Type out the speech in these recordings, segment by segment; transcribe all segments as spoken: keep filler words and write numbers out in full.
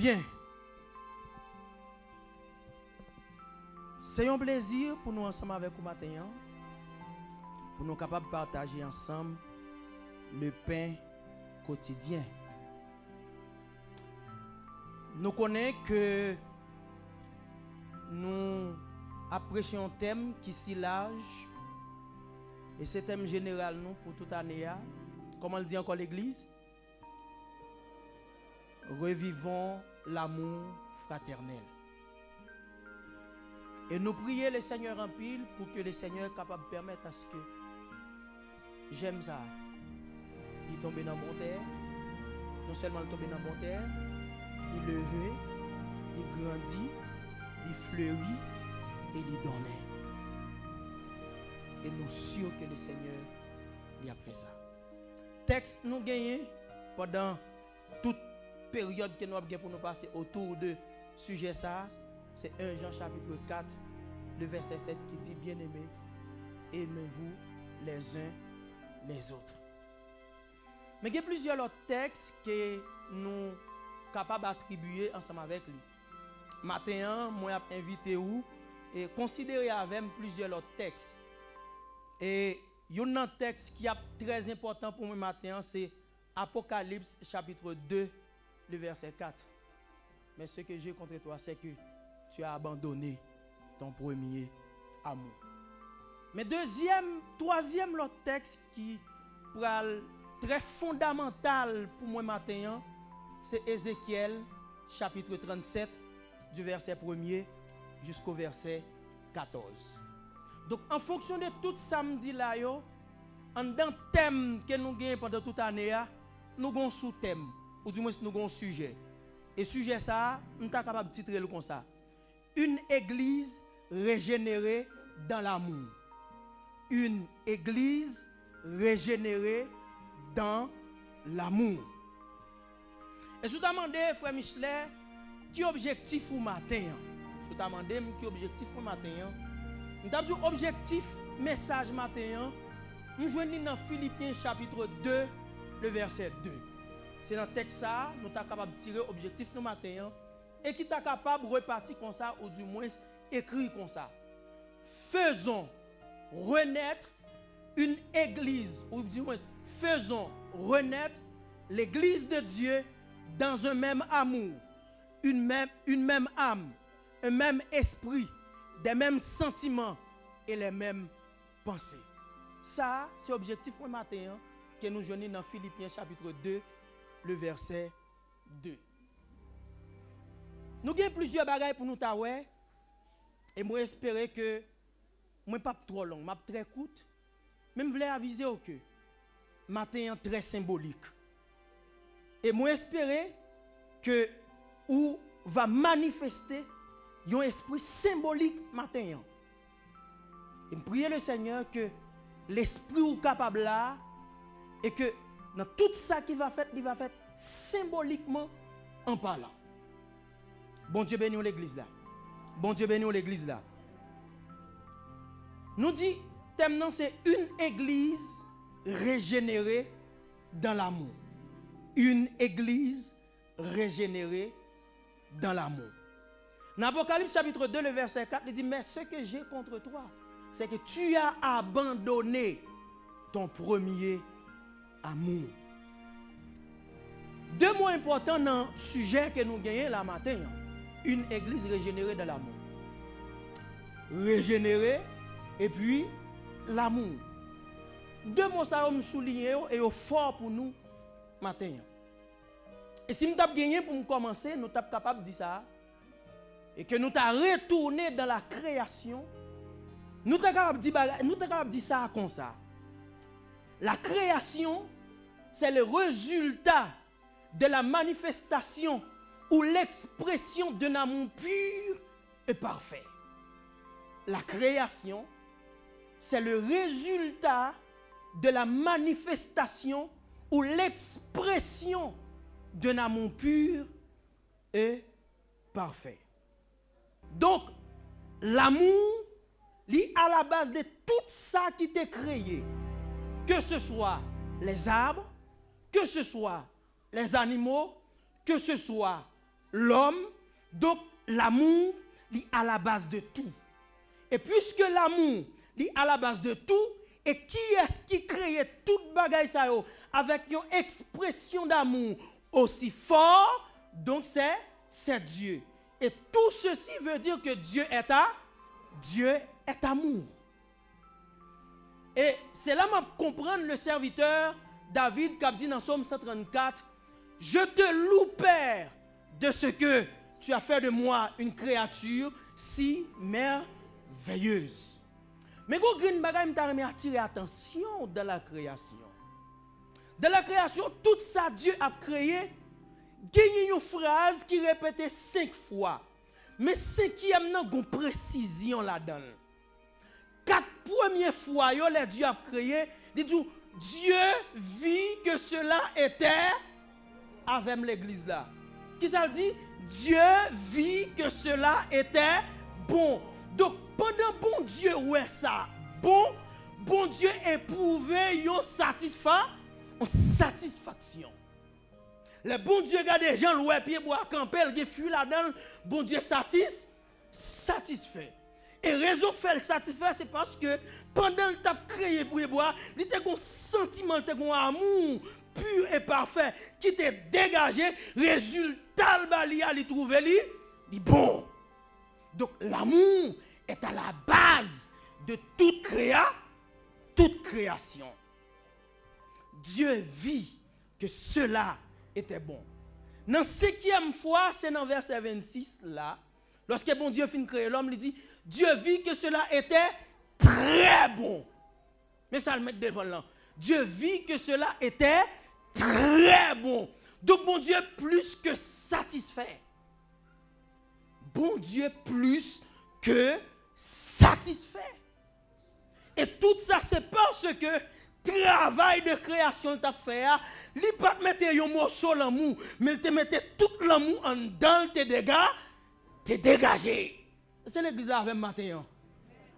Byen. Se yon plezi pou nou ansanm avèk ou maten an, pou nou kapab pataje ansanm le pen kotidyen. Nou konnen ke nou ap preche yon tèm ki si laj, e se tèm jeneral nou pou tout ane a. Kòman l di ankò, legliz? Revivons l'amour fraternel. E nou priye Lesenyè anpil pou ke Lesenyè kapab pèmèt aske jèm sa a, li tonbe nan bon tè. Non sèlman li tonbe nan bon tè, li leve, li grandi, li fleri e li donnen. E nou si ke Lesenyè, li ap fè sa. Tèks nou genyen pandan tout peryòd ke nou ap gen pou nou pase otou de sijè sa a, se en Jan chapitre quatre, le verset sept ki di, Bien-aimés, aimez-vous les uns les autres. Men gen plizyè lòt tèks ke nou kapab atribiye ansanm avèk li. Maten an, mwen ap envite ou e konsidere avè m plizyè lòt tèks. E youn nan tèks ki ap trè enpòtan pou mwen maten an, se Apokalips chapitre deux, le verset quatre. Mais ce que j'ai contre toi, c'est que tu as abandonné ton premier amour. Men dezyèm, twazyèm lòt tèks ki pral trè fondamantal pou mwen maten an, se Ezekyèl chapitre trannsenk, du verset premier jusqu'au verset quatorze. Donk, an fonksyon de tout sa m di la yo, anndan tèm ke nou genyen pandan tout ane a, nou gon sou tèm, oudimwens nou gon sijè. E sijè sa a, m ta kapab titre l konsa, Une église régénérée dans l'amour. Une église régénérée dans l'amour. E si w ta mande frè Michelet, ki objektif ou maten an? Si w ta mande m ki objektif mwen maten an, m t ap di w objektif mesaj maten an, m jwenn li nan Filipyen chapitre deux, le verset deux. Se nan tèks sa a, nou ta kapab tire objektif nou maten an, e ki ta kapab repati konsa, oudimwens ekri konsa. Faisons renaître une église, ou du moins, faisons renaître l'église de Dieu dans un même amour, une même, une même âme, un même esprit, des mêmes sentiments et les mêmes pensées. Sa a, se objektif mwen maten an, ke nou jwenn li nan Filipyen chapitre deux, le verset deux. Nou gen plizyè bagay pou nou ta wè, e mwen espere ke mwen p ap twò long, m ap trè kout, men m vle avize w ke maten an trè senbolik. E mwen espere ke ou va manifeste yon espri senbolik maten an. E m priye Lesenyè ke lespri w kapab la, e ke nan tout sa ki va fèt, li va fèt senbolikman an palan. Bondye beni w, legliz la. Bondye beni w, legliz la. Nou di, tèm nan se Une église régénérée dans l'amour. Une église régénérée dans l'amour. Nan Apokalips chapitre deux, le verset quatre, li di, Mais ce que j'ai contre toi, c'est que tu as abandonné ton premier amour. De mo enpòtan nan sijè ke nou genyen la maten an. Une église régénérée dans l'amour. Régénérée, epi l'amour. De mo sa yo, m souliyen yo e yo fò pou nou maten an. E si m t ap genyen pou m kòmanse, nou t ap kapab di sa, e ke nou ta retounen dans la création, nou ta kapab di bagay, nou ta kapab di sa konsa. La création, c'est le résultat de la manifestation ou l'expression d'un amour pur et parfait. La création, c'est le résultat de la manifestation ou l'expression d'un amour pur et parfait. Donk, l'amour, li à la base de tout sa ki te kreye, que ce soit les arbres, que ce soit les animaux, que ce soit Lòm, donk, lanmou, li à la base de tout. E piske lanmou, li à la base de tout, e kiyès ki kreye tout bagay sa yo avèk yon ekspresyon damou osi fò, donk se, se Dye. Et tout ceci veut dire que Dieu est à, Dieu est amour. E se la m ap konprann le serviteur David k ap di nan Sòm san trannkat, Je te loue, Père, de ce que tu as fait de moi une créature si merveilleuse. Men gon grenn bagay m ta renmen atire atansyon w dans la création. Dans la création, tout sa Dye ap kreye, genyen yon fraz ki repete senk fwa. Men senkyèm nan gon presizyon ladan l. Kat premye fwa yo, lè Dye ap kreye, li di w, Dieu vit que cela était, avè m legliz la. Kisa l di? Dieu vit que cela était bon. Donk, pandan Bondye wè sa bon, Bondye epwouve yon satisfa, yon satisfaksyon. Lè Bondye gade jan l wè pyebwa a kanpe, l gen fwi ladan l, Bondye satis, satisfè. E rezon k fè l satisfè, se paske pandan l t ap kreye pyebwa a, li te gon santiman, li te gon amou pi e pafè ki te degaje, rezilta l ba li a, li twouve li, li bon. Donk, l'amour est à la base de toute créa, toute création. Dieu vit que cela était bon. Nan senkyèm fwa, se nan vèsè vennsis la, lòske Bondye fin kreye lòm, li di, Dieu vit que cela était très bon. Men sa l met devan l lan. Dieu vit que cela était très bon. Donk, Bondye plis ke satisfè. Bondye plis ke satisfè. E tout sa, se paske travay de kreyasyon l t ap fè a, li pa t mete yon moso lanmou, men l te mete tout lanmou anndan l te dega, te degaje. Se legliz la avè m maten an.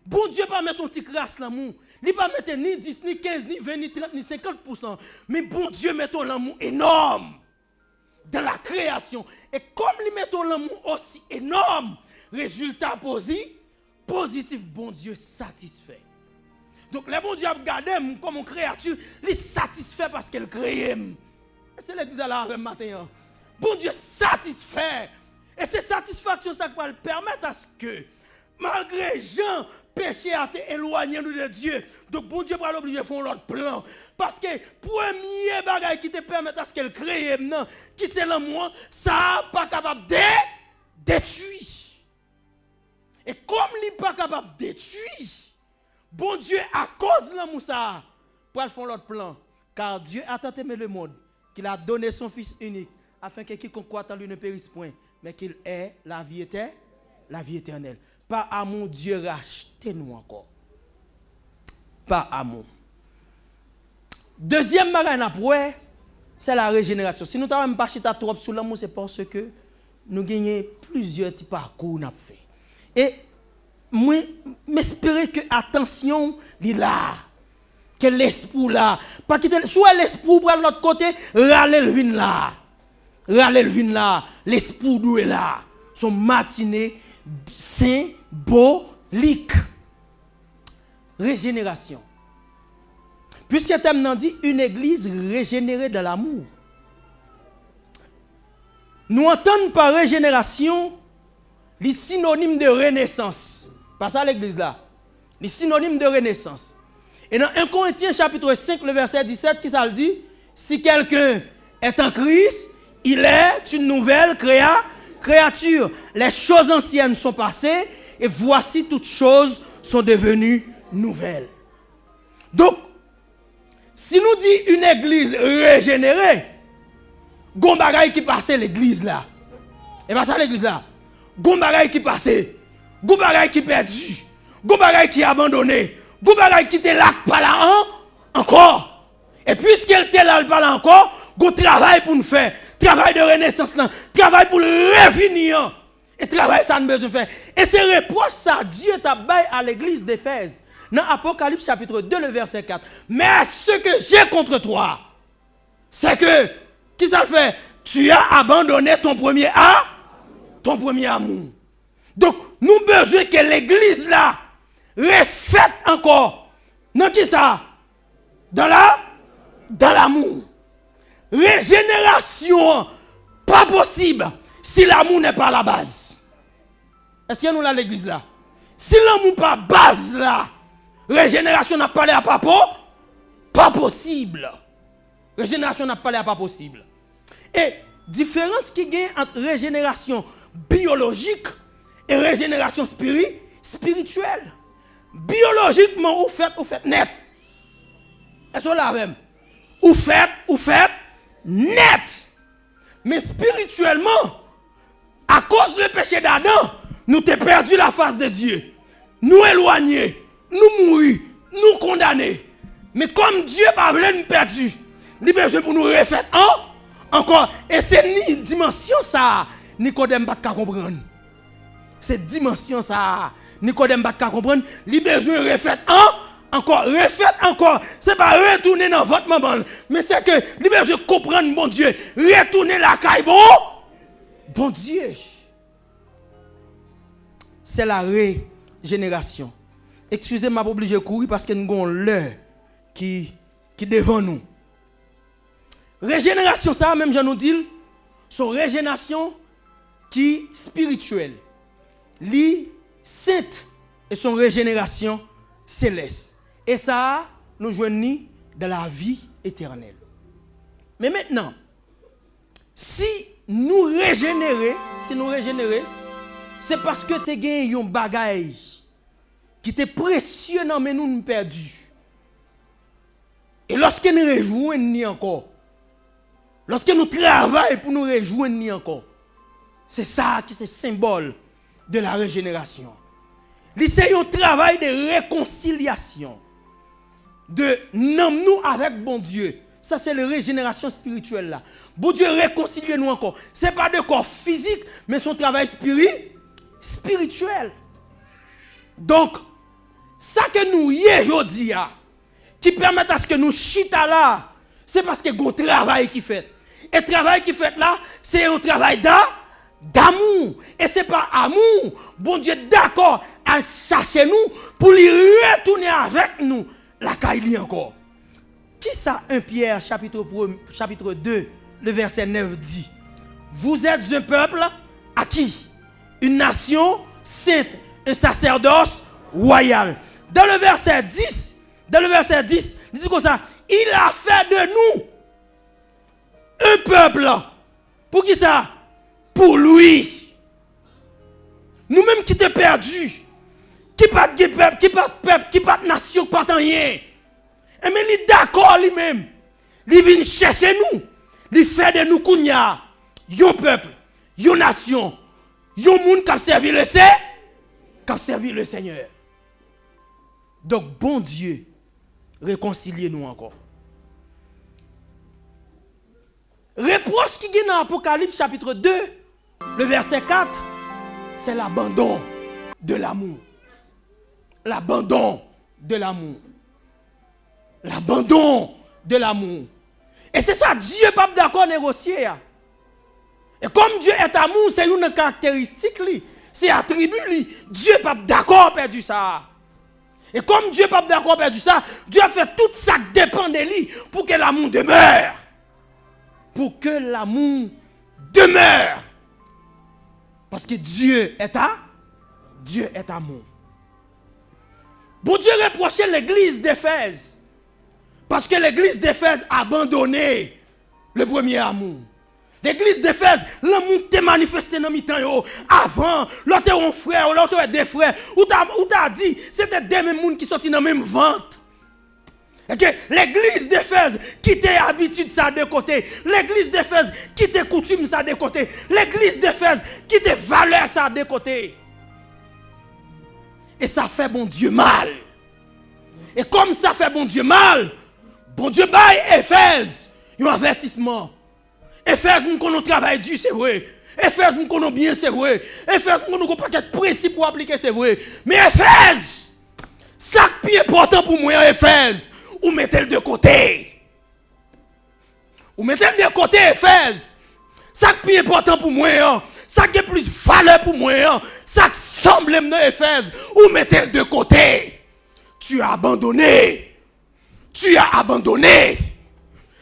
Bondye pa mete yon ti kras lanmou. Li pa mete ni dis, ni kenz, ni ven, ni trant, ni senkant pousan. Men Bondye mete yon lanmou enòm dans la création. E kòm li mete yon lanmou osi enòm, rezilta pozi, pozitif, Bondye satisfè. Donk, lè Bondye ap gade m kòm yon kreyati, li satisfè paske l kreye m. E se legliz la avè m maten an. Bondye satisfè. E se satisfaksyon sa k pral pèmèt aske, malgre jan peche a te elwanye nou de Dye, donk Bondye pral oblije fè yon lòt plan. Paske premye bagay ki te pèmèt aske l kreye m nan, ki se lanmou an, sa a pa kapab de, detwi. E kòm li pa kapab detwi, Bondye, akoz lanmou sa a, pral fè yon lòt plan. Car Dieu a tant aimé le monde qu'il a donné son Fils unique, afin que quiconque croit en lui ne périsse point, mais qu'il ait la vie éternelle, la vie éternelle. Par amour, Dieu racheté nous encore. Par amour. Dezyèm bagay n ap wè, se la rejenerasyon. Si nou ta wè m pa chita twòp sou lanmou, se paske nou genyen plizyè ti pakou n ap fè. E mwen, m espere ke atansyon w li la. Ke lespri w la. Pa kite, si w wè lespri w pral lòt kote, rale l vin la. Rale l vin la. Lespri w dwe la. Se yon matine senbolik. Rejenerasyon. Piske tèm nan di, une église régénérée dans l'amour. Nou antann pa rejenerasyon, li sinonim de renesans. Pa sa legliz la. Li sinonim de renesans. E nan en Korentyen chapit senk, le vèsè disèt, kisa l di? Si quelqu'un est en Christ, il est une nouvelle créa-, créature. Les choses anciennes sont passées, et voici toutes choses sont devenues nouvelles. Donk, si nou di une église régénérée, gon bagay ki pase legliz la. E pa sa legliz la. Gon bagay ki pase. Gon bagay ki pèdi. Gon bagay ki abandone. Gon bagay ki te la k pa la an, ankò. E piske l te la, l pa la ankò, gon travay pou n fè. Travay de renesans lan. Travay pou l revini an. E travay sa n bezwen fè. E se repwòch sa Dye t ap bay a legliz Defèz. Nan Apokalips chapit de, le vèsè kat. Mais ce que j'ai contre toi, c'est que, kisa l fè? Tu as abandonné ton premier a-, ton premier amour. Donk, nou bezwen ke legliz la refèt ankò. Nan ki sa? Dans la, dans l'amour. Rejenerasyon an pa posib si l'amour n'est pas la base. Èske nou la legliz la? Si lanmou pa baz la, rejenerasyon n ap pale a pa po, pa posib. Rejenerasyon n ap pale a pa posib. E diferans ki gen ant rejenerasyon biyolojik e rejenerasyon spiri, espirityèl. Biyolojikman, ou fèt, ou fèt nèt. Èske w la avè m? Ou fèt, ou fèt nèt. Men espirityèlman, akoz le péché d'Adam, nou te pèdi la fas de Dye. Nou elwanye, nou mouri, nou kondane. Men kòm Dye pa vle n pèdi, li bezwen pou nou refèt an, ankò. E se ni dimansyon sa a Nikodèm pa t ka konprann. Se dimansyon sa a Nikodèm pa t ka konprann. Li bezwen refèt an, ankò, refèt ankò. Se pa retounen nan vant manman l, men se ke li bezwen konprann Bondye, retounen lakay bon, Bondye. C'est la régénération. Eskize m, m ap oblije kouri paske n gon lè ki, ki devan nou. Rejenerasyon sa a, menm jan nou di l, se yon rejenerasyon ki espirityèl. Li sent e se yon rejenerasyon selès. E sa a, nou jwenn li dans la vie éternelle. Men mentnan, si nou rejenere, si nou rejenere, se paske te gen yon bagay ki te presye nan men nou, n pèdi. E lòske n rejwenn li ankò, lòske nou travay pou nou rejwenn li ankò, se sa a ki se senbòl de la rejenerasyon. Li se yon travay de rekonsilyasyon de nanm nou avèk Bondye. Sa se le rejenerasyon espirityèl la. Bondye rekonsilye nou ankò. Se pa de kò fizik, men se yon travay espiri, espirityèl. Donk, sa ke nou ye jodi a, ki pèmèt aske nou chita la, se paske gon travay ki fèt. E travay ki fèt la, se yon travay da, damou. E se pa amou. Bondye dakò al chache nou pou li retounen avèk nou lakay li ankò. Kisa un Pyè chapit, chapit de, le vèsè nèf di? Vous êtes un peuple acquis, une nation sainte, un sacerdoce royal. Dans le verset dix, dans le verset dix, li di konsa, il a fait de nous un peuple. Poukisa? Pour lui. Nou menm ki te pèdi, ki pa t gen pèp, ki pa t pèp, ki pa t nasyon, ki pa t anyen. Enben, li dakò li menm. Li vin chèche nou. Li fè de nou kounye a yon pèp, yon nasyon, yon moun k ap sèvi le Se, k ap sèvi le Senyè. Donk, Bondye rekonsilye nou ankò. Repwòch ki gen nan Apokalips chapit de, le vèsè kat, se l'abandon de l'amour. L'abandon de l'amour. L'abandon de l'amour. E se sa Dye p ap dakò negosye a. E kòm Dye est amour, se youn nan karakteristik li, se atribi li, Dye p ap dakò pèdi sa a. E kòm Dye p ap dakò pèdi sa, Dye ap fè tout sa k depann de li pour que l'amour demeure. Pour que l'amour demeure. Paske Dye est a, Dye est amour. Bondye repwoche legliz Defèz, paske legliz Defèz abandone le premier amour. Legliz Defèz, lanmou k te manifeste nan mitan yo avan, lè w te wè yon frè, lè w te wè de frè, ou ta, ou ta di, se te de menm moun ki soti nan menm vant. Èske legliz Defèz kite abitid sa de kote? Legliz Defèz kite koutim sa de kote? Legliz Defèz kite valè sa de kote? E sa fè Bondye mal. E kòm sa fè Bondye mal, Bondye bay Efèz yon avètisman. Efèz, m konnen w travay di, se vre. Efèz, m konnen w byen, se vre. Efèz, m konnen w gon pakèt prensip ou aplike, se vre. Men Efèz, sa k pi enpòtan pou mwen an, Efèz, ou mete l de kote. Ou mete l de kote, Efèz. Sa k pi enpòtan pou mwen an, Sa k gen plis valè pou mwen an, sa k sanble m nan Efèz, ou mete l de kote. Tu as abandonné. Tu as abandonné.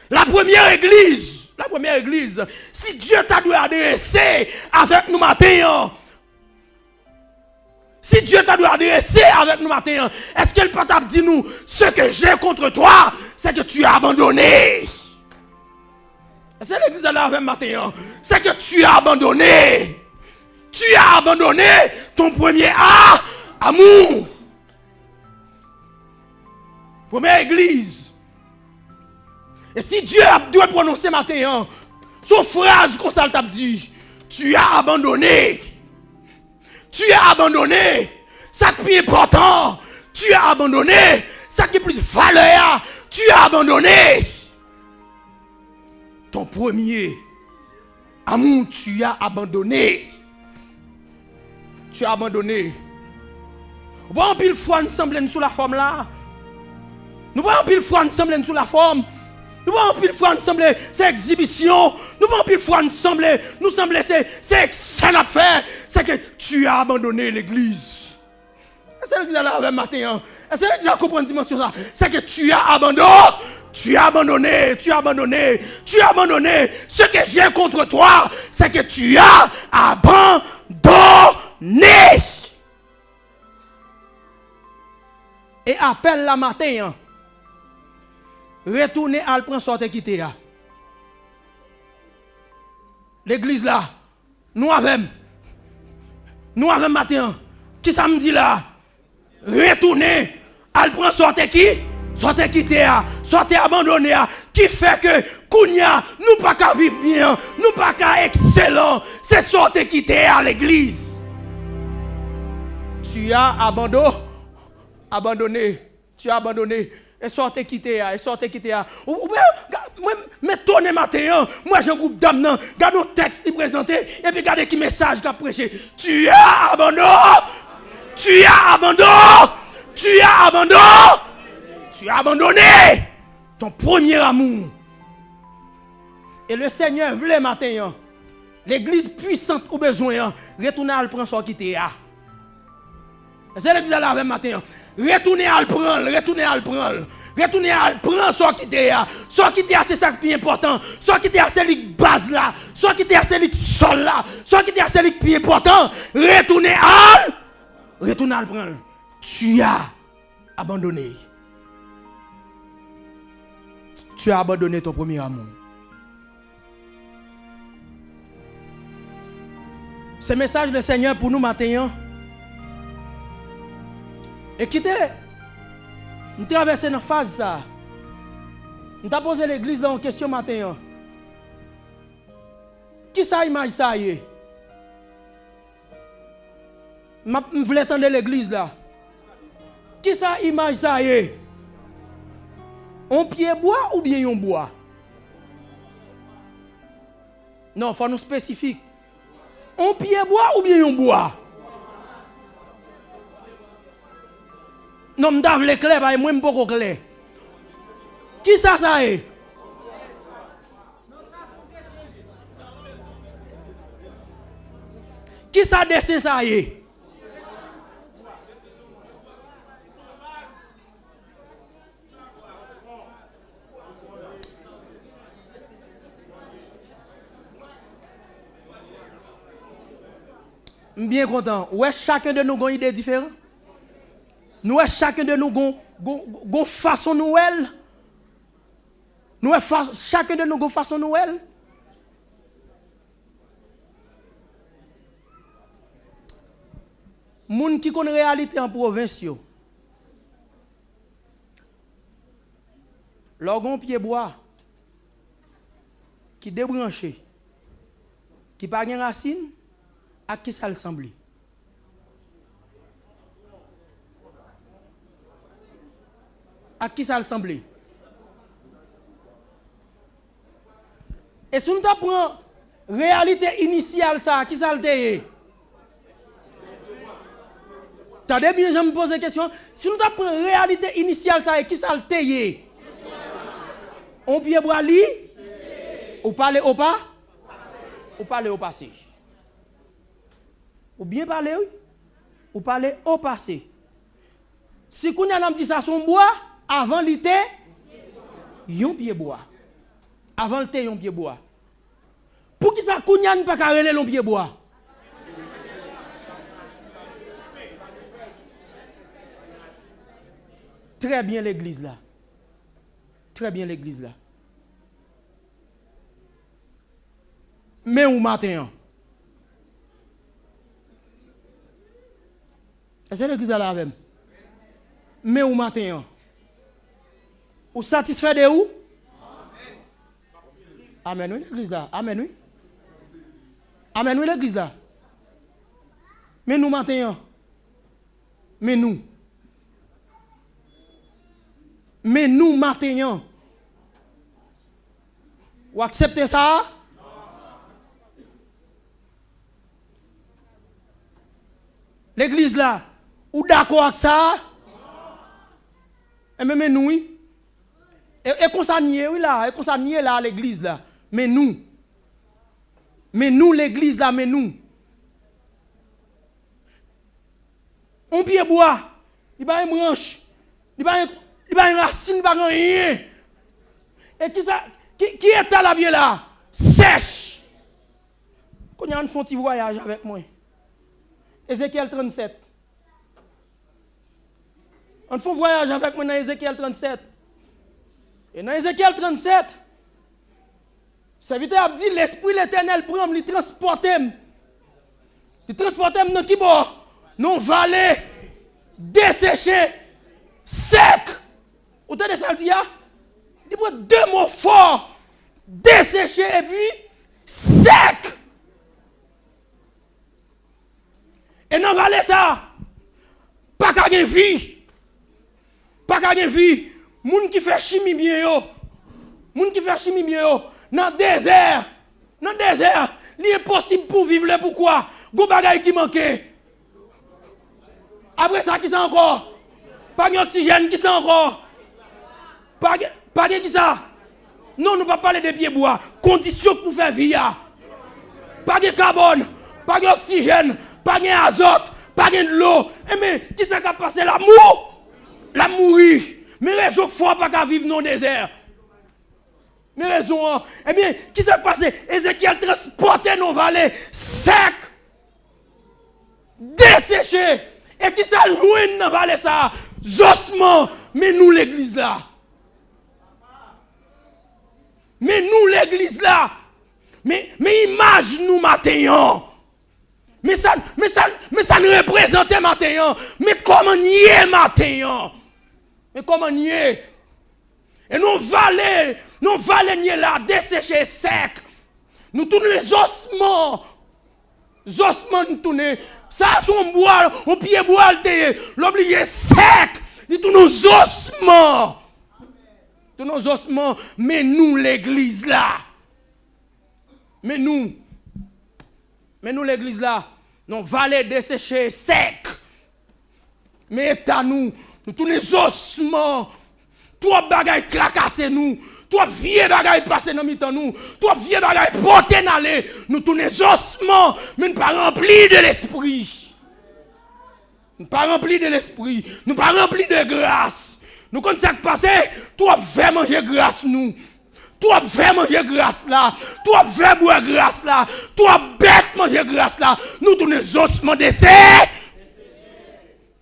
La première église, la première église, si Dye ta dwe adrese avèk nou maten an, si Dye ta dwe adrese avèk nou maten an, èske l pa t ap di nou, ce que j'ai contre toi, c'est que tu as abandonné? Èske legliz la avè m maten an? C'est que tu as abandonné. Tu as abandonné ton premier a-, amour. Premye egliz. E si Dye ap dwe pwononse maten an, se yon fraz konsa l t ap di, tu as abandonné. Tu as abandonné. Sa k pi enpòtan, tu as abandonné. Sa ki plis valè a, tu as abandonné. Ton premier amour, tu as abandonné. Tu as abandonné. Ou pa anpil fwa n sanble n sou lafòm la. Nou pa anpil fwa n sanble n sou lafòm. Nou pa anpil fwa n sanble se egzibisyon. Nou pa anpil fwa n sanble, nou sanble se, se eksè n ap fè. C'est que tu as abandonné l'église. Èske legliz la avè m maten an? Èske legliz la konprann dimansyon sa? C'est que tu as abandonné, tu as abandonné, tu as abandonné, tu as abandonné. Ce que j'ai contre toi, c'est que tu as abandonné. E apèl la maten an, retounen al pran sa w te kite a. Legliz la, nou avè m. Nou avè m maten an. Kisa m di la? Retounen al pran sa w te ki, sa w te kite a, sa w te abandone a, ki fè ke kounye a, nou pa ka viv byen an, nou pa ka ekselan. Se sa w te kite a, legliz. Tu as abando-, abandonné. Tu as abandonné. E sa w te kite a, e sa w te kite a. Ou, ou, ga-, mwen, m etone maten an. M wè jan gwoup dam nan, gade yon tèks li prezante, epi gade ki mesaj k ap preche. Tu as abandonné. Tu as abandonné. Tu as abandonné. Tu as abandonné ton premier amour. E le Senyè vle maten an, legliz pwisant ou bezwen an, retounen al pran sa w kite a. Se legliz la avè m maten an. Retounen al pran l, retounen al pran l. Retounen al pran sa w kite a. Sa w kite a, se sa k pi enpòtan. Sa w kite a, se li k baz la. Sa w kite a, se li k sòl la. Sa w kite a, se li k pi enpòtan. Retounen al, retounen al pran l. Tu as abandonné. Tu as abandonné ton premier amour. Se mesaj le Senyè pou nou maten an. E kite m travèse nan faz sa a. M ta poze legliz la yon kesyon maten an. Kisa imaj sa ye? M ap, m vle tande legliz la. Kisa imaj sa ye? On pye bwa oubyen yon bwa? Non, fò nou espesifik. On pye bwa oubyen yon bwa? Non, m ta vle klè, paske mwen m poko klè. Kisa sa ye? Kisa desen sa ye? M byen kontan. Ou wè, chaken de nou gon ide diferan. Nou wè, chaken de nou gon, gon, gon fason nou wè l. Nou wè fa-, chaken de nou gon fason nou wè l. Moun ki konn reyalite an pwovens yo, lè w gen yon pye bwa ki debranche, ki pa gen rasin, ak kisa l sanble? Ak kisa l sanble? E si nou ta pran reyalite inisyal sa a, kisa l te ye? Tande byen jan m poze kesyon an. Si nou ta pran reyalite inisyal sa a, kisa l te ye? On pye bwa li? Ou pale opa? Ou pale opase. Ou byen pale, wi. Ou pale o pase. Si kounye a n ap di sa se yon bwa, avan li te yon pye bwa. Avan li te yon pye bwa. Poukisa kounye a n pa ka rele l yon pye bwa? Trè byen, legliz la. Trè byen, legliz la. Men ou maten an. Èske legliz la la avè m? Men ou maten an. Ou satisfè de ou? Amèn, wi, legliz la. Amèn, wi. Amèn, wi, legliz la. Men nou maten an. Men nou. Men nou maten an. Ou aksepte sa a? Legliz la, ou dakò ak sa a? Enben, men nou, wi. E, e konsa n ye, wi, la. E konsa n ye la, legliz la. Men nou. Men nou, legliz la, men nou. Yon pye bwa, li pa gen branch, li pa gen, li pa gen rasin, li pa gen anyen. E ki sa, ki, ki eta l ap ye la? Sèch. Kounye a, ann fè yon ti vwayaj avèk mwen. Ezekyèl trannsèt. Ann fè yon vwayaj avèk mwen nan Ezekyèl trannsèt. E nan Ezekyèl trannsèt, sèvitè a ap di, Lespri Letènèl pran m, li transpòte m. Li transpòte m nan ki bò? Nan yon vale deseche, sèk. Ou tande sa l di a? Li pran de mo fò, deseche epi sèk. E nan vale sa a, pa ka gen vi. Pa ka gen vi. Moun ki fè chimi byen yo, moun ki fè chimi byen yo, nan dezè, nan dezè, li enposib pou viv. Le poukwa? Gon bagay ki manke. Apre sa, ki sa ankò? Pa gen oksijèn, ki sa ankò? Pa gen, pa gen ki sa? Non, nou pa pale de pye bwa. Kondisyon pou fè vi a. Pa gen kabòn, pa gen oksijèn, pa gen azòt, pa gen dlo. Enben, ki sa k ap pase? L ap mou-, l ap mouri. Men rezon k fè w pa ka viv nan dezè. Men rezon an. Enben, ki sa k pase? Ezekyèl transpòte nan vale sèk, deseche. E ki sa l jwenn nan vale sa a? Zòsman. Men nou legliz la. Men nou legliz la. Men, men imaj nou maten an. Men sa, men sa, men sa n reprezante maten an. Men kòman n ye maten an. Men kòman n ye. E nan vale, nan vale n ye la, deseche, sèk. Nou tounen zòsman. Zòsman nou tounen. Sa a se yon bwa, yon pye bwa l te ye. L oblije sèk. Li tounen yon zòsman. Tounen yon zòsman. Men nou legliz la. Men nou. Men nou legliz la. Nan vale deseche, sèk. Men eta nou, nou tounen zòsman. Twòp bagay trakase nou. Twòp vye bagay pase nan mitan nou. Twòp vye bagay pote n ale. Nou tounen zòsman, men n pa ranpli de Lespri. Nou pa ranpli de Lespri. Nou pa ranpli de gras. Nou konn sa k pase? Twòp vè manje gras nou. Twòp vè manje gras la. Twòp vè bwè gras la. Twòp bèt manje gras la. Nou tounen zòsman dese.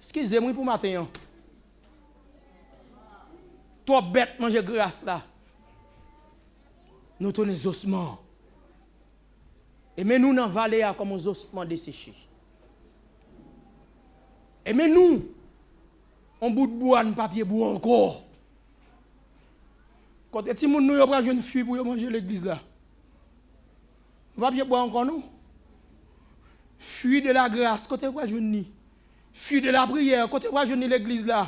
Eskize m wi pou maten an. Twòp bèt manje gras la. Nou tounen zòsman. E men nou nan vale a kòm yon zòsman deseche. E men nou, yon bout bwa, n pa pye bwa ankò. Kote timoun nou yo pral jwenn fwi pou yo manje legliz la? Nou pa pye bwa ankò, non. Fwi de la gras, kote yo pral jwenn li? Fwi de la priyè, kote yo pral jwenn li legliz la?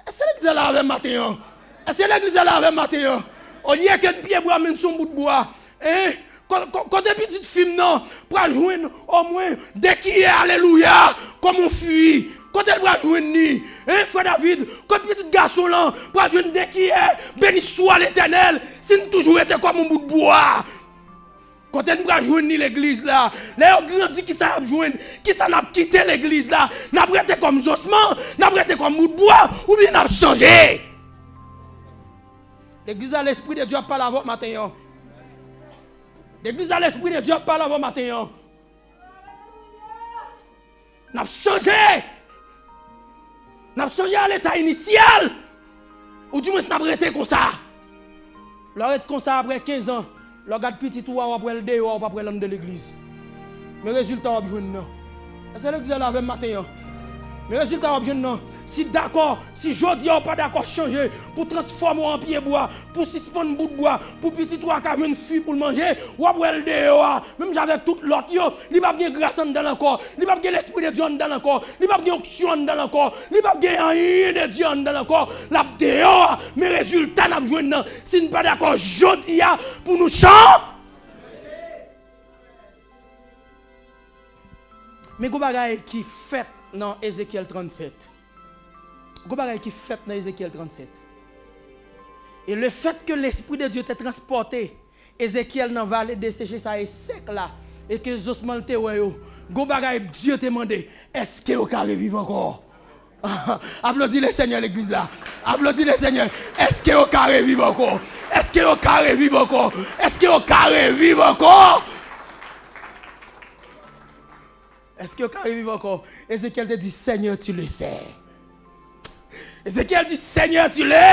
Èske legliz la la avè m maten an? Èske legliz la la avè m maten an? Olye ke n pye bwa, men n se yon bout bwa. Hein? Ko-, ko-, kote pitit fi m nan pral jwenn omwen de kiyè alelouya kòm yon fwi? Kote l pral jwenn li? Hein, frè David? Kote pitit gason lan pral jwenn de kiyè beni swa Letènèl si n toujou rete kòm yon bout bwa? Kote n pral jwenn li legliz la? Lè yo grandi, kisa y ap jwenn? Kisa n ap kite legliz la? N ap rete kòm zosman? N ap rete kòm bout bwa? Oubyen n ap chanje? Legliz la, Lespri de Dye ap pale avè w maten an. Legliz la, Lespri de Dye ap pale avè w maten an. N ap chanje! N ap chanje a leta inisyal! Oudimwens n ap rete konsa. Lè w ret konsa apre kenz an, lè w gad pitit ou a, w ap wè l deyò a, w p ap wè l anndan legliz. Men rezilta w ap jwenn nan. Èske legliz la la avè m maten an? Men rezilta w ap jwenn nan. Si dakò, si jodi a w pa dakò chanje pou transfòme w an pyebwa, pou sispann bout bwa, pou pitit ou a ka jwenn fwi pou l manje, w ap wè l deyò a, menm jan avèk tout lòt yo, li p ap gen gras anndan l ankò, li p ap gen Lespri de Dye anndan l ankò, li p ap gen onksyon anndan l ankò, li p ap gen anyen de Dye anndan l ankò, l ap deyò a, men rezilta n ap jwenn nan, si n pa dakò jodi a pou nou chan. Men gon bagay ki fèt nan Ezekyèl trannsèt. Gon bagay ki fèt nan Ezekyèl trannsèt. E lefètke Lespri de Dye te transpòte Ezekyèl nan vale deseche sa e sèk la, e ke zosman l te wè yo, gon bagay Dye te mande, èske yo ka reviv ankò? Aplodi Lesenyè, legliz la. Aplodi Lesenyè. Èske yo ka reviv ankò? Èske yo ka reviv ankò? Èske yo ka reviv ankò? Èske yo ka reviv ankò? Ezekyèl te di, Seigneur, tu le sais. Ezekyèl di, Seigneur, tu le,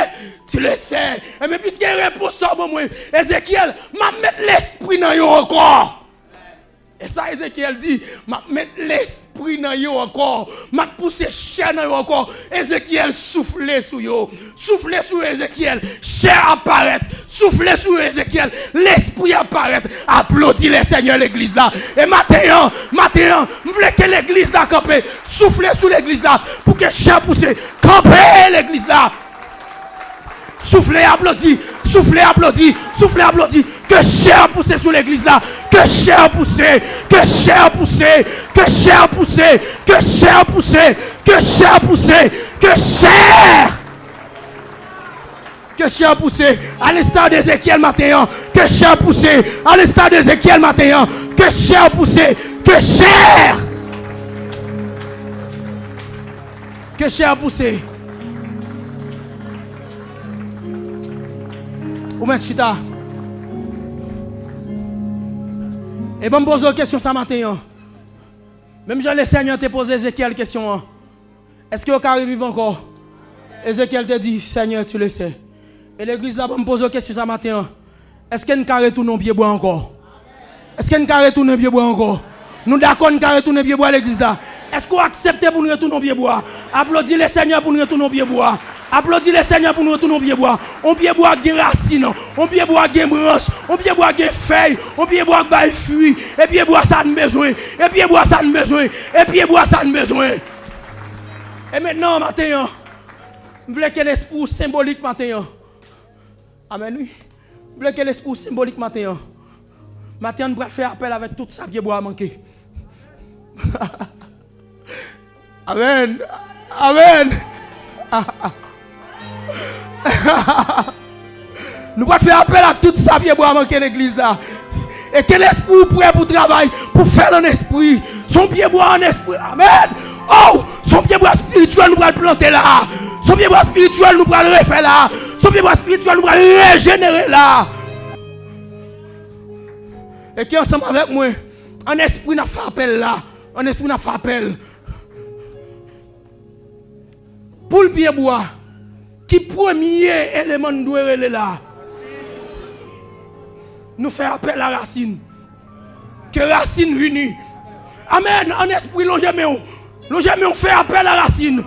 tu le sais. Ebyen, piske repons sa w ban mwen, Ezekyèl, m ap met lespri nan yo ankò. E sa Ezekyèl di, m ap met lespri nan yo ankò, m ap pouse chè nan yo ankò. Ezekyèl soufle sou yo. Soufle sou yo, Ezekyèl. Chè ap parèt. Soufle sou yo, Ezekyèl. Lespri ap parèt. Aplodi Lesenyè, legliz la. E maten an, maten an, m vle ke legliz la kanpe. Soufle sou legliz la pou ke chè pouse. Kanpe, legliz la. Soufle, aplodi, soufle, aplodi, soufle, aplodi. Ke chè pouse sou legliz la. Ke chè pouse, ke chè pouse, ke chè pouse, ke chè pouse, ke chè pouse, ke chè. Ke chè pouse, a l'instar de Ezekyèl maten an. Ke chè pouse, a l'instar de Ezekyèl maten an. Ke chè pouse, ke chè. Ke chè pouse. Ou mèt chita. E ban m poze w kesyon sa maten an. Menm jan Lesenyè te poze Ezekyèl kesyon an, èske yo ka reviv ankò? Ezekyèl te di, Seigneur, tu le sais. E legliz la, ban m poze w kesyon sa maten an. Èske n ka retounen yon pyebwa ankò? Èske n ka retounen pyebwa ankò? Nou dakò n ka retounen pyebwa legliz la? Èske w aksepte pou n retounen yon pyebwa? Aplodi Lesenyè pou n retounen yon pyebwa. Aplodi Lesenyè pou n retounen yon pyebwa. Yon pyebwa k gen rasin, yon pyebwa k gen branch, yon pyebwa k gen fèy, yon pyebwa k bay fwi. E pyebwa sa n bezwen. E pyebwa sa n bezwen. E pyebwa sa n bezwen. E mentnan, maten an, m vle ke lespri w senbolik maten an. Amèn, wi. M vle ke lespri w senbolik maten an. Maten an, nou pral fè apèl avèk tout sa pyebwa a manke. Amèn. Amèn. Nou pral fè apèl ak tout sa pyebwa a manke legliz la. E ke lespri w prè pou travay, pou fè l an espri. Se yon pyebwa an espri. Amèn. Oh, se yon pyebwa espirityèl nou pral plante la. Se yon pyebwa espirityèl nou pral refè la. Se yon pyebwa espirityèl nou pral rejenere la. E ki ansanm avèk mwen, an espri n ap fè apèl la. An espri n ap fè apèl. Poul pyebwa, ki premye eleman n dwe rele la? Nou fè apèl a rasin. Ke rasin vini. Amèn. An espri, lonje men w. Lonje men w, fè apèl a rasin.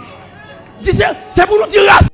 Di se, se pou nou di rasin.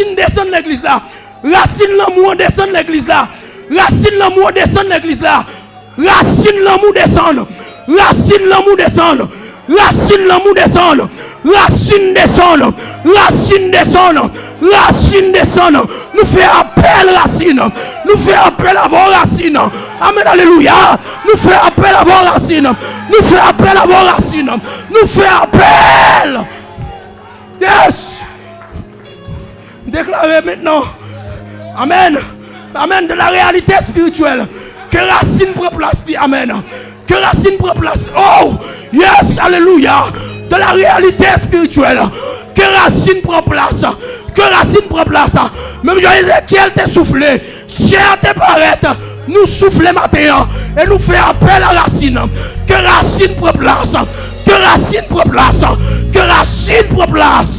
Rasin desann legliz la. Rasin lanmou an desann legliz la. Rasin lanmou an desann legliz la. Rasin lanmou desann. Rasin lanmou desann. Rasin lanmou desann. Rasin desann. Rasin desann. Rasin desann. Nou fè apèl rasin. Nou fè apèl avè w rasin. Amèn, alelouya. Nou fè apèl avè w rasin. Nou fè apèl avè w rasin. Nou fè apèl. Yes. M deklare mentnan. Amèn. Amèn. De la réalité spirituelle. Ke rasin pran plas li. Amèn. Ke rasin pran plas. Oh! Yes! Alelouya! De la réalité spirituelle. Ke rasin pran plas. Ke rasin pran plas. Menm jan Ezekyèl te soufle. Chè a te parèt, nou soufle maten an, e nou fè apèl a rasin. Ke rasin pran plas, ke rasin pran plas, ke rasin pran plas.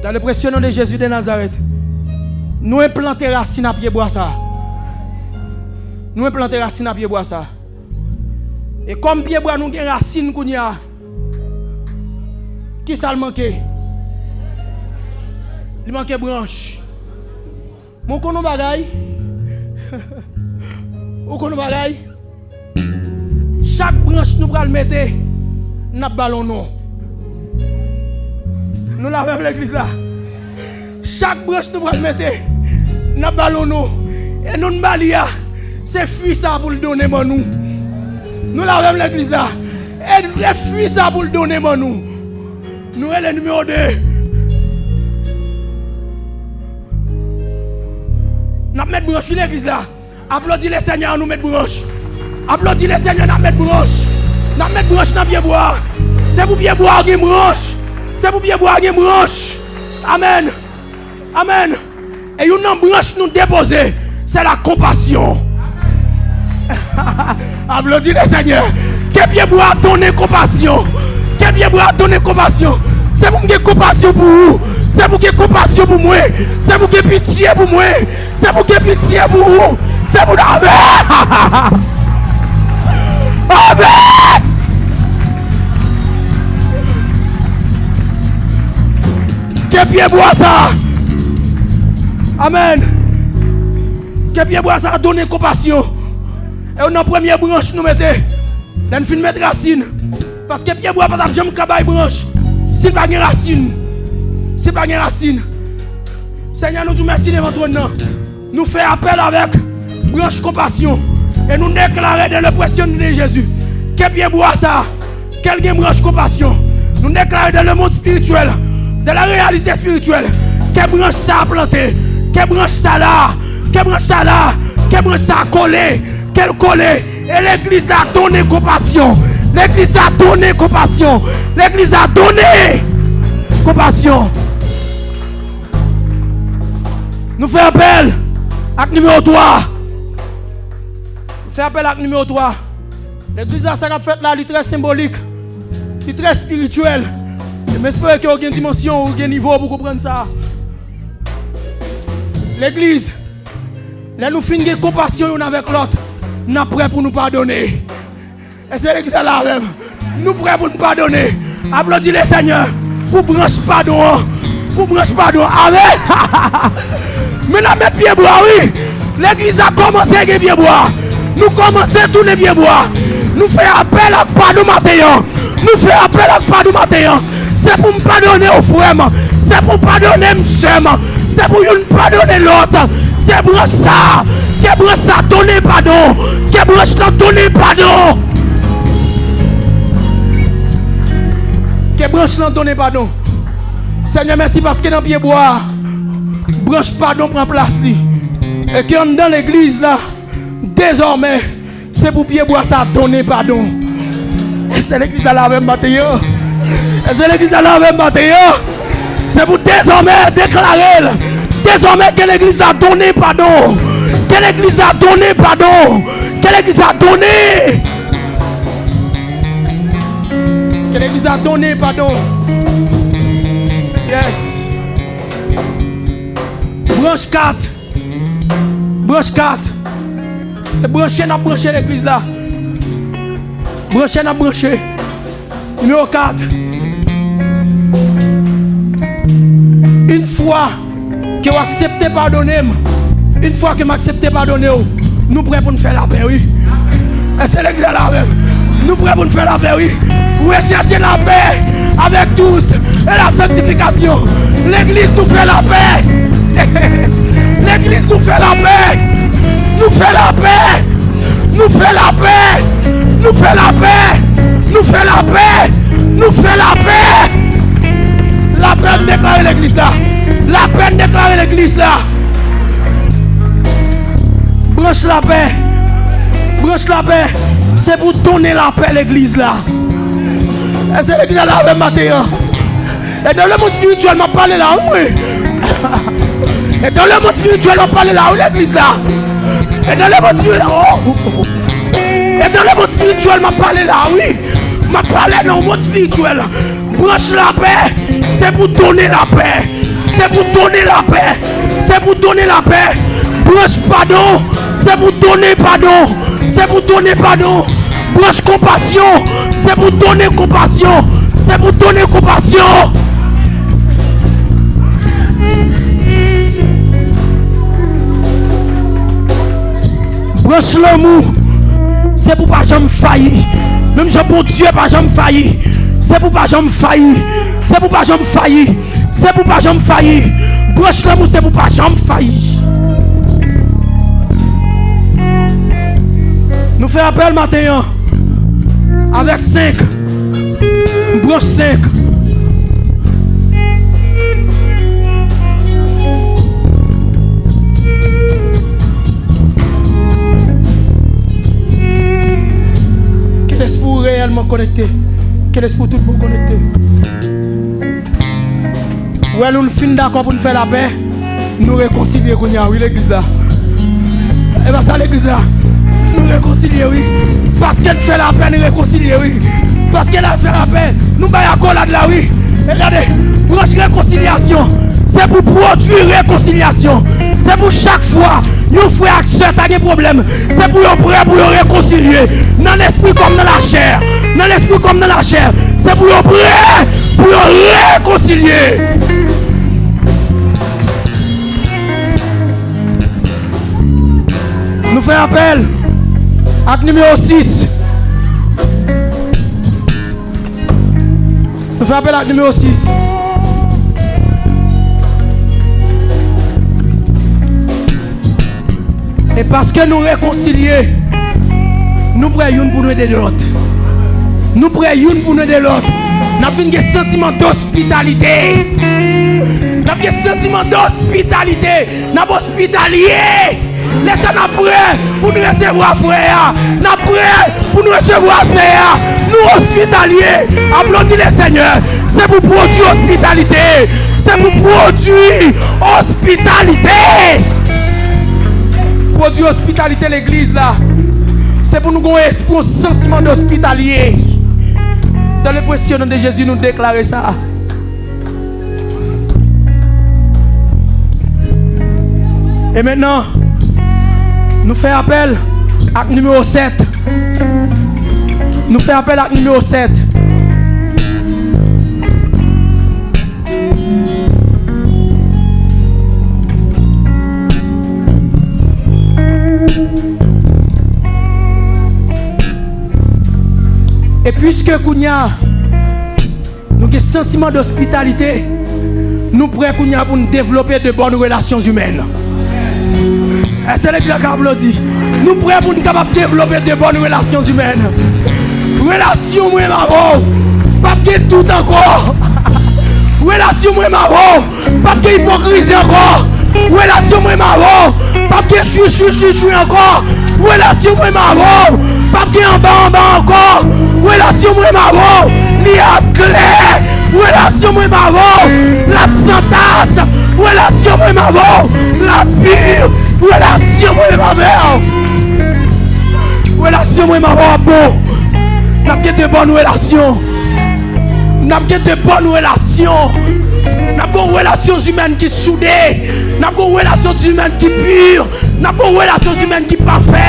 Dans le précieux nom de Jésus de Nazareth, nou enplante rasin a pyebwa sa. Nou enplante rasin a pyebwa sa. E kòm pyebwa nou gen rasin kounye a, kisa l manke? Li manke branch. Men w konn yon bagay? Ou konn yon bagay? Chak branch nou pral mete, n ap ba l yon non. Nou la avè m legliz la? Chak branch nou pral mete, n ap ba l yon non. E non n ba li a, se fwi sa pou l donnen ban nou. Nou la avè m legliz la? E, e fwi sa pou l donnen ban nou. Nou rele nimewo de. N ap met branch wi legliz la. Aplodi Lesenyè, ann nou met branch. Aplodi Lesenyè, n ap met branch. N ap met branch nan pyebwa. Se pou pyebwa a gen branch. Se pou pyebwa a gen branch. Amèn. Amèn. E youn nan branch nou depoze, se la konpasyon. Aplodi Lesenyè. Ke pyebwa a donnen konpasyon. Ke pyebwa a donnen konpasyon. Se pou m gen konpasyon pou ou. Se pou gen konpasyon pou mwen. Se pou gen pitye pou mwen. Se pou gen pitye pou ou. Se pou n ave. Ave. Ke pyebwa sa. Amèn. Ke pyebwa sa donnen konpasyon. E youn nan premye branch nou mete. Lè n fin met rasin. Paske pyebwa pa t ap janm ka bay branch si l pa gen rasin. Si l pa gen rasin. Senyè, nou di w mèsi devan twòn nan. Nou fè apèl avèk branch konpasyon. E nou deklare dans le précieux nom de Jésus, ke pyebwa sa, ke l gen branch konpasyon. Nou deklare dans le monde spirituel, dans la réalité spirituelle, ke branch sa plante, ke branch sa la, ke branch sa la, ke branch sa kole, ke l kole. E legliz la donnen konpasyon. Legliz la donnen konpasyon. Legliz la donnen konpasyon. Nou fè apèl ak nimewo twa. Nou fè apèl ak nimewo twa. Legliz la, sa k ap fèt la, li trè senbolik. Li trè espirityèl. E m espere ke w gen dimansyon, ou gen nivo pou konprann sa. Legliz, lè nou fin gen konpasyon youn avèk lòt, n ap prè pou nou padone. Èske legliz la la avè m? Nou prè pou n padone. Aplodi Lesenyè pou branch padon an. Pou branch padon an. Amèn. Men n ap met pyebwa, wi. Legliz la kòmanse gen pyebwa. Nou kòmanse tounen pyebwa. Nou fè apèl ak padon maten an. Nou fè apèl ak padon maten an. Se pou m padone w, frè m. Se pou w padone m, sè m. Se pou youn padone lòt. Se branch sa. Ke branch sa donnen padon. Ke branch lan donnen padon. Ke branch lan donnen padon. Senyè, mèsi paske nan pyebwa a, branch padon pran plas li. E ke anndan legliz la, dezòmè, se pou pyebwa sa donnen padon. Èske legliz la la avè m maten an? Èske legliz la la avè m maten an? Se pou dezòmè deklare l. Dezòmè ke legliz la donnen padon. Ke legliz la donnen padon. Ke legliz la donnen. Ke legliz la donnen padon. Yes. Branch kat. Branch kat. E branche n ap branche legliz la. Branche n ap branche. Nimewo kat. Une fois que w aksepte padone m, une fois que m aksepte padone w, nou prè pou n fè lapè, wi. Èske legliz la avè m? Nou prè pou n fè lapè, wi. Recherchez la paix avec tous et la sanctification. Legliz, nou fè lapè. Legliz, nou fè lapè. Nou fè lapè. Nou fè lapè. Nou fè lapè. Nou fè lapè. Nou fè lapè. Lapè n deklare legliz la. Lapè n deklare legliz la. Branch lapè. Branch lapè. Se pou donnen lapè legliz la. Èske legliz la avè m maten an? E dans le monde spirituel m ap pale la, wi. E dans le monde spirituel m ap pale la, wi, legliz la. E dans le monde spirituel, oh, oh, oh. E dans le monde spirituel m ap pale la, wi. M ap pale nan mond espirityèl. Branch lapè, se pou donnen lapè. Se pou donnen lapè. Se pou donnen lapè. Branch padon, se pou donnen padon. Se pou donnen padon. Branch konpasyon, se pou donnen konpasyon. Se pou donnen konpasyon. Branch lanmou, se pou pa janm fayi. Menm jan Bondye pa janm fayi, se pou pa janm fayi. Se pou pa janm fayi. Se pou pa janm fayi. Branch lanmou, se pou pa janm fayi. Nou fè apèl maten an avèk senk. Branch senk. Ke lespri w reyèlman konekte. Ke lespri w tout bon konekte. Wè, nou fin dakò pou n fè lapè. Nou rekonsilye kounye a, wi, legliz la. E pa sa, legliz la. Nou rekonsilye, wi. Paske n fè lapè, nou rekonsilye, wi. Paske n al fè lapè, nou bay akòlad la, wi. E gade, branch rekonsilyasyon, se pou pwodui rekonsilyasyon. Se pou chak fwa yon frè ak sè ta gen pwoblèm, se pou yo prè pou yo rekonsilye. Nan lespri kòm nan lachè. Nan lespri kòm nan lachè. Se pou yo prè pou yo rekonsilye. Nou fè apèl ak nimewo sis. Nou fè apèl ak nimewo sis. E paske nou rekonsilye, nou prè youn pou nou ede lòt. Nou prè youn pou nou ede lòt. N ap vin gen santiman dospitalite. N ap gen santiman dospitalite. N ap ospitalye. Lè sa n ap prè pou n resevwa frè a. N ap prè pou n resevwa sè a. Nou ospitalye. Aplodi Lesenyè. Se pou pwodui ospitalite. Se pou pwodui ospitalite. Pwodui ospitalite legliz la. Se pou nou gen yon espri, yon santiman dospitalye. Dans le précieux nom de Jésus, nou deklare sa. E mentnan, nou fè apèl ak nimewo sèt. Nou fè apèl ak nimewo sèt. E piske kounye a, nou gen santiman dospitalite. Nou prè kounye a pou n devlope de bonnes relations humaines. Èske legliz la ka aplodi? Nou prè pou n kapab devlope de bonnes relations humaines. Relasyon mwen m avè w p ap gen dout ankò. Relasyon mwen m avè w p ap gen ipokrizi ankò. Relasyon mwen m avè w p ap gen chwi chwi chwi chwi ankò. Relasyon mwen m avè w p ap gen anba anba ankò. Relasyon mwen m avè w li ap klè. Relasyon mwen m avè w l ap san tach. Relasyon mwen m avè w l ap pi. Relasyon mwen m avè w. Relasyon mwen m avè w ap bon. N ap gen de bòn relasyon. N ap gen de bòn relasyon. N ap gen relasyon imèn ki soude. N ap gen relasyon imèn ki pi. N ap gen relasyon imèn ki pafè.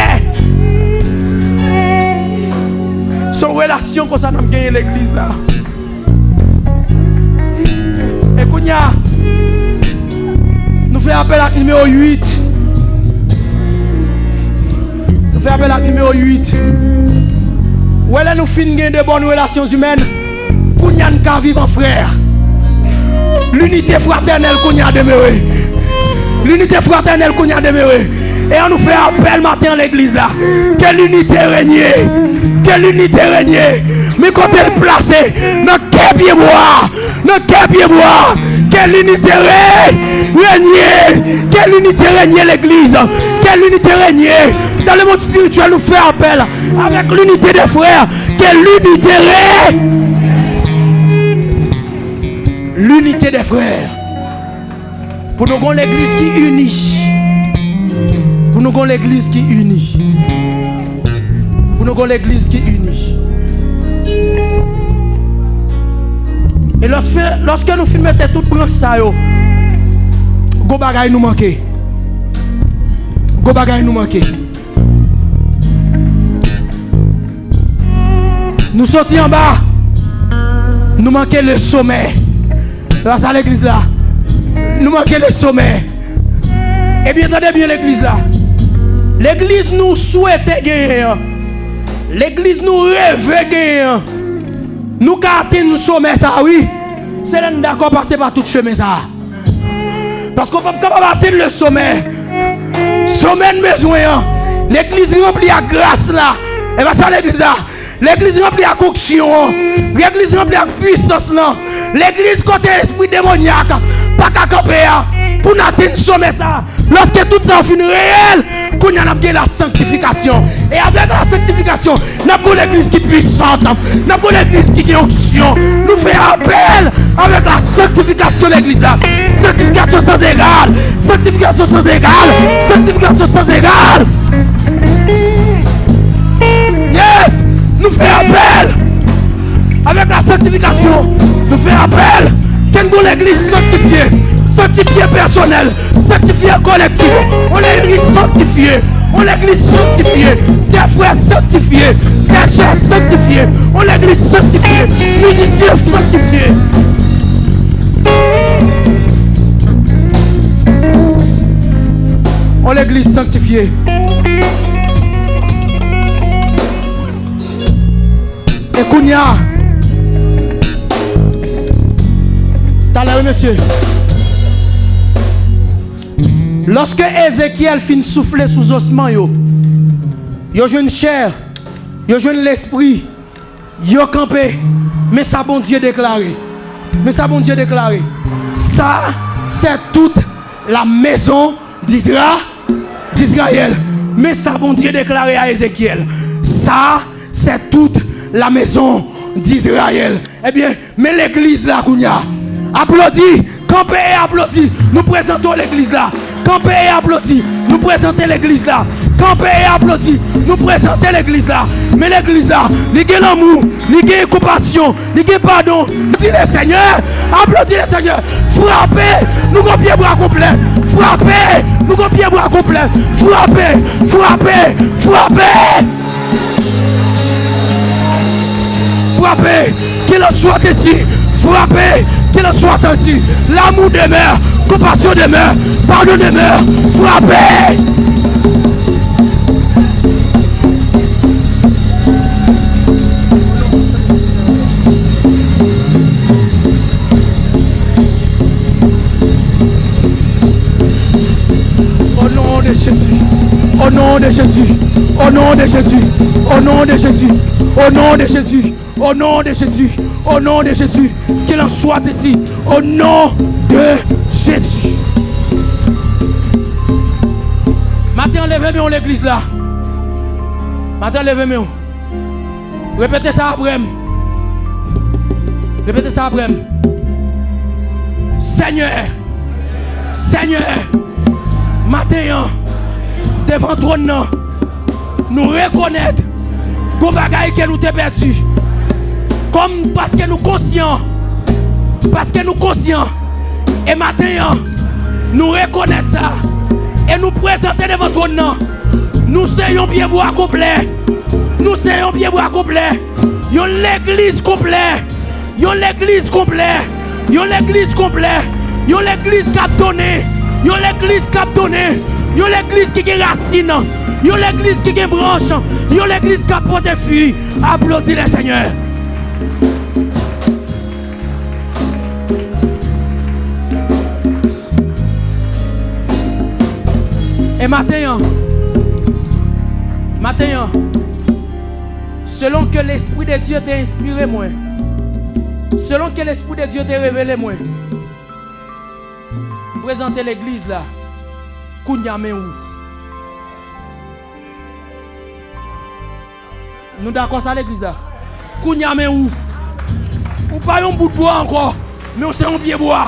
Yon relasyon konsa n ap genyen legliz la. E kounye a, nou fè apèl ak nimewo uit. Nou fè apèl ak nimewo uit. Ou wè, lè nou fin gen de bòn relasyon imèn, kounye a n ka viv an frè. Linite fratènèl kounye a demere. Linite fratènèl kounye a demere. E ann nou fè apèl maten an legliz la. Ke linite renye. Ke linite renye. Men kote l plase, nan kè pyebwa. Nan kè pyebwa. Ke linite re-, renye. Ke linite renye legliz. Ke linite renye. Dans le monde spirituel, nou fè apèl avec l'unité des frères. Que l'unité re-, l'unité des frères. Pou nou gon legliz ki ini. Pou nou gon legliz ki ini. Pou nou gon legliz ki ini. E lòske, lòske nou fin mete tout branch sa yo, gon bagay nou manke. Gon bagay nou manke. Nou soti anba, nou manke le somè. Se pa sa legliz la. Nou manke le somè. Ebyen, tande byen legliz la. Legliz nou swete genyen an. Legliz nou reve genyen an. Nou ka atenn somè sa a, wi. Se lè n dakò pase pa tout chemen sa a. Paske w p ap kapab atenn le somè. Somè n bezwen an. Legliz ranpli ak gras la. E pa sa legliz la. Legliz ranpli ak onksyon an. Legliz ranpli ak pwisans lan. Legliz kote espri demonyak pa ka kanpe a. Pou n atenn somè sa a. Lòske tout sa yo fin reyèl, kounye a n ap gen la sanktifikasyon. E avèk la sanktifikasyon, n ap gon legliz ki pwisant. N ap gon legliz ki gen onksyon. Nou fè apèl avèk la sanktifikasyon legliz la. Sanktifikasyon sans égal. Sanktifikasyon sans égal. Sanktifikasyon sans égal. Yes! Nou fè apèl avèk la sanktifikasyon. Nou fè apèl ke n gon legliz sanktifye. Sanktifye pèsonèl. Sanktifye kolektif. On legliz sanktifye. On legliz sanktifye. Des frères sanctifiés. Des sœurs sanctifiées. On legliz sanktifye. Mizisyen sanktifye. On legliz sanktifye. E kounye a, talè wi, mesye. Lòske Ezekyèl fin soufle sou zosman yo, yo jwenn chè, yo jwenn lespri, yo kanpe. Men sa Bondye deklare. Men sa Bondye deklare. Ça, c'est toute la maison d'Isra-, d'Israël. Men sa Bondye deklare a Ezekyèl. Ça, c'est toute la maison d'Israël. Ebyen, men legliz la kounye a. Aplodi, kanpe e aplodi. Nou prezante w legliz la. Kanpe e aplodi. Nou prezante legliz la. Kanpe e aplodi. Nou prezante legliz la. Men legliz la, li gen lanmou, li gen konpasyon, li gen padon. Aplodi le Senyè. Aplodi le Senyè. Frape. Nou gon pyebwa konplè. Frape. Nou gon pyebwa konplè. Frape. Frape. Frape. Frape. Qu'il en soit ainsi. Frape. Qu'il en soit ainsi. L'amour demeure. Compassion demeure. Pardon demeure. Frape. Au nom de Jésus. Au nom de Jésus. Au nom de Jésus. Au nom de Jésus. Au nom de Jésus. Au nom de Jésus. Au nom de Jésus. Qu'il en soit ainsi. Au nom de Jésus. Maten an, leve men w legliz la. Maten an, leve men w. Repete sa apre m. Repete sa apre m. Senyè, Senyè, maten an, devan twòn nan, nou rekonèt gon bagay ke nou te pèdi. Kòm, paske nou konsyan, paske nou konsyan, e maten an, nou rekonèt sa, e nou prezante devan twòn nan. Nou se yon pyebwa konplè. Nou se yon pyebwa konplè. Yon legliz konplè. Yon legliz konplè. Yon legliz konplè. Yon legliz k ap donnen. Yon legliz k ap donnen. Yon legliz ki gen rasin. Yon legliz ki gen branch. Yon legliz k ap pote fwi. Aplodi le Senyè. E maten an, maten an, selon ke Lespri de Dye te enspire mwen, selon ke Lespri de Dye te revele mwen, m prezante legliz la, kounye a men ou. Nou dakò sa legliz la? Kounye a men ou. Ou pa yon bout bwa ankò, men ou se yon pye bwa.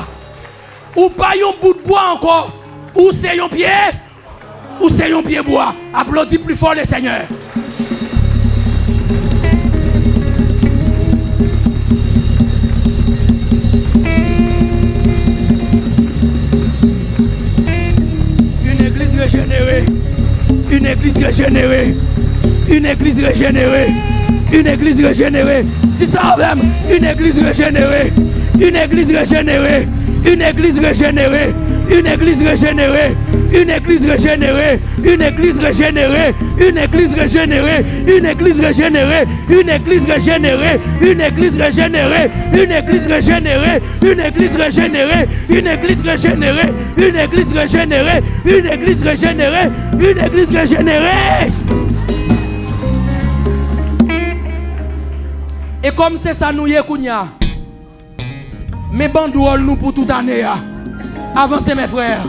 Ou pa yon bout bwa ankò, ou se yon pye, ou se yon pye bwa. Aplodi pli fò le Senyè. Une église régénérée. Une église régénérée. Une église régénérée. Une église régénérée. Di sa avè m. Une église régénérée. Une église régénérée. Une église régénérée. Une église régénérée. Une église régénérée. Une église régénérée. Une église régénérée. Une église régénérée. Une église régénérée. Une église régénérée. Une église régénérée. Une église régénérée. Une église régénérée. Une église régénérée. Une église régénérée. Une église régénérée. E kòm se sa nou ye kounye a, men bandwòl nou pou tout ane a. Avanse, mes frères.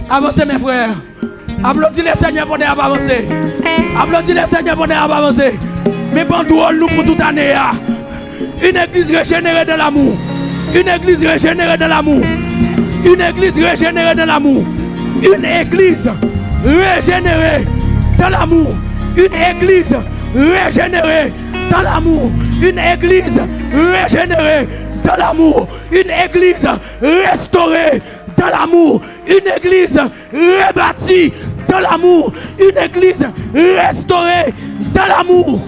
Avanse, mes frères. Aplodi le Senyè pandan y ap avanse. Aplodi le Senyè pandan y ap avanse. Men bandwòl nou pou tout ane a. Une église régénérée dans l'amour. Une église régénérée dans l'amour. Une église régénérée dans l'amour. Une église régénérée dans l'amour. Une église régénérée dans l'amour. Une église régénérée dans l'amour. Une église restaurée dans l'amour. Une église rebâtie dans l'amour. Une église restaurée dans l'amour.